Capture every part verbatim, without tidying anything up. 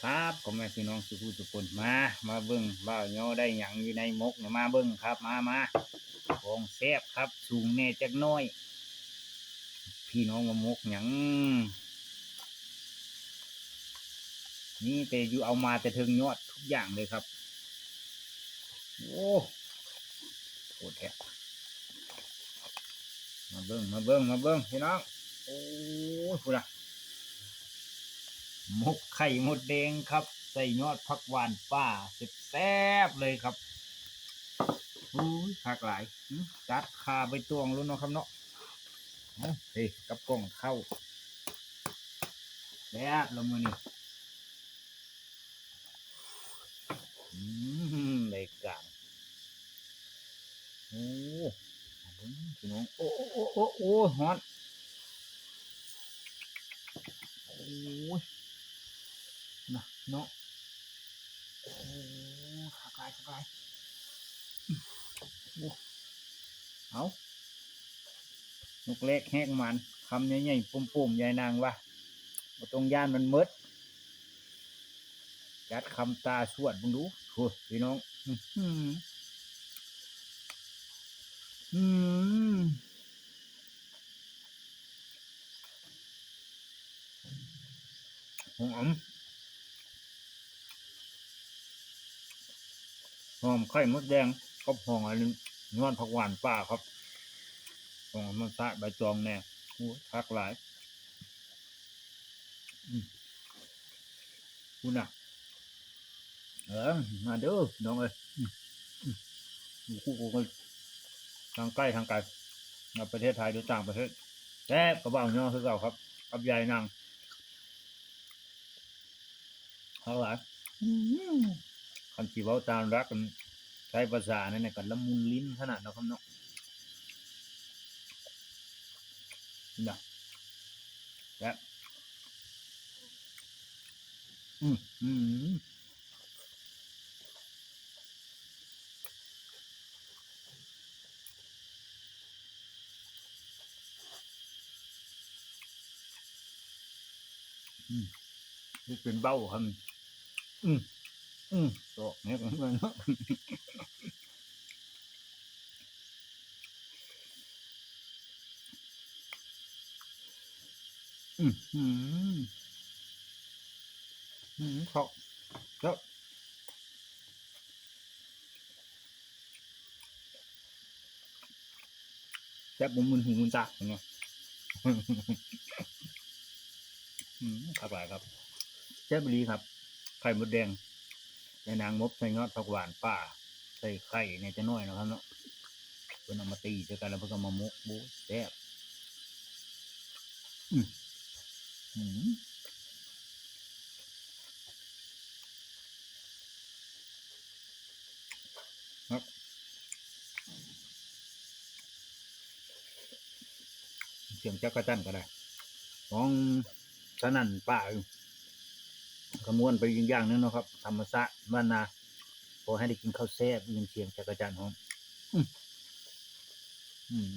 ครับ พ่อแม่พี่น้องสู่ผู้สู่คน มา มาเบิ่งบ่าวเหยาะได้หยังอยู่ในหมกเนี่ย มาเบิ่งครับ มา มา ของแซ่บครับ สูงแหน่จักหน่อย พี่น้องว่าหมกหยัง นี่แต่อยู่เอามาแต่เทิงยอดทุกอย่างเลยครับ โอ้ โคตรแท้ มาเบิ่ง มาเบิ่ง มาเบิ่ง พี่น้อง โอ้ย พุ้นน่ะ หมกไข่มดแดงครับ ใส่ยอดผักหวานป่า แซ่บๆเลยครับ อุ้ย คักหลาย หึ จัดคาใบตองโลดเนาะครับเนาะ เอา เฮ้ย กับกล้องเข้า แซ่บละมื้อนี้ อืม ได้การ โอ้ พี่น้อง โอ้ โอ้ โอ้ โอ้ โอ้ ฮ้อน โอ้ย นะ เนาะ โอ้ คักหลาย คักหลาย โอ้ เอา นกแรกแฮกหมาน คำใหญ่ๆ โป่มๆ ยายนางว่า บ่ต้องย้านมันหมด จัดคำตาสวดเบิ่งดู โอ้ พี่น้อง อื้อหือ อืม หอม หอมไข่มดแดง กับหอมอันนี้ ยอดผักหวานป่าครับ หอมมันสะใบตองแหน่ โอ้ย คักหลาย อืม พุ้นน่ะ เออ มาเด้อ น้องเอ้ย อืม อืม อยู่คู่กัน ทางใกล้ทางไกล ในประเทศไทยหรือต่างประเทศ แซ่บกะบ่าวเหยาะคือเก่าครับ กับยายนาง คักหลาย อืม คันสิเว้าตามหลัก ใช้ภาษานั่นน่ะ ก็ละมุนลิ้นขนาดเนาะครับเนาะ น่ะ แซ่บ อืม อืม อืม นี่เป็นเบ้าครับ อืม อืม ตอกเนี่ย อืม อืม อืม ครับ ครับ แซ่บบ่มึนหูมึนตาเนาะ อืม คักหลายครับ แซ่บอีหลีครับ ไข่มดแดง ยายนางมบใส่ยอดผักหวานป่า ใส่ไข่แหน่จักหน่อยนะครับเนาะ เพิ่นเอามาตีใส่กันแล้วเพิ่นก็มาหมก โอ้ย แซ่บ อืม อืม ครับ เสียงจักจั่นก็ได้ ฮ้องสนั่นป่าอยู่ ก็ม่วนไปอีกอย่างหนึ่งเนาะครับ ธรรมชาติบ้านนา พอให้ได้กินข้าวแซ่บ ได้ยินเสียงจักจั่นฮ้อง อืม อืม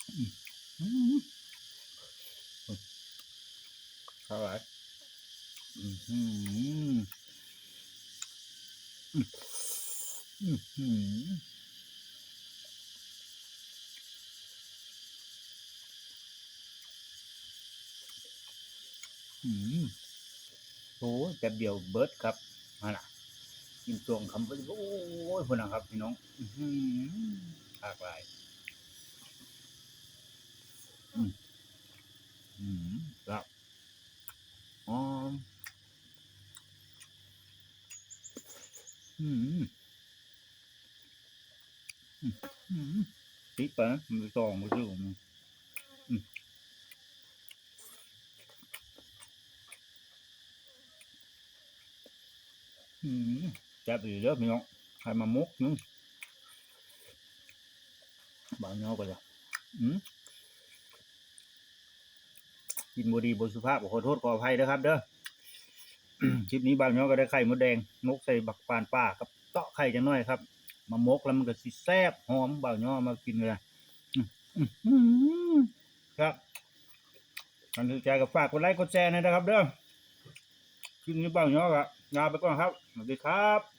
อืม อืม อร่อย อืม อืม อืม อืม อืม โอ้ย แป๊บเดียวเบิดครับ นั่นน่ะ กินสองคำ โอ้ย พุ้นนะครับ พี่น้อง อื้อหือ คักหลาย อืม อืม ครับ อ๋อ อืม อืม อืม ติดไปนะ มันสองมันอยู่ อืม อืม อืม แซ่บอีหลีเด้อพี่น้อง ไข่มะมก อืม บ่าวเหยาะก็จะ อืม กินบ่ดีบ่สุภาพ ขอโทษขออภัยเด้อครับเด้อ คลิปนี้บ่าวเหยาะก็ได้ไข่มดแดง หมกใส่ผักหวานป่ากับเตาะไข่จักหน่อยครับ มาหมกแล้วมันก็สิแซ่บหอม บ่าวยอมากินเลย อืม อืม ครับ อันถือใจก็ฝากกดไลค์กดแชร์หน่อยนะครับเด้อ คลิปนี้บ่าวยอก็ลาไปก่อนครับ สวัสดีครับ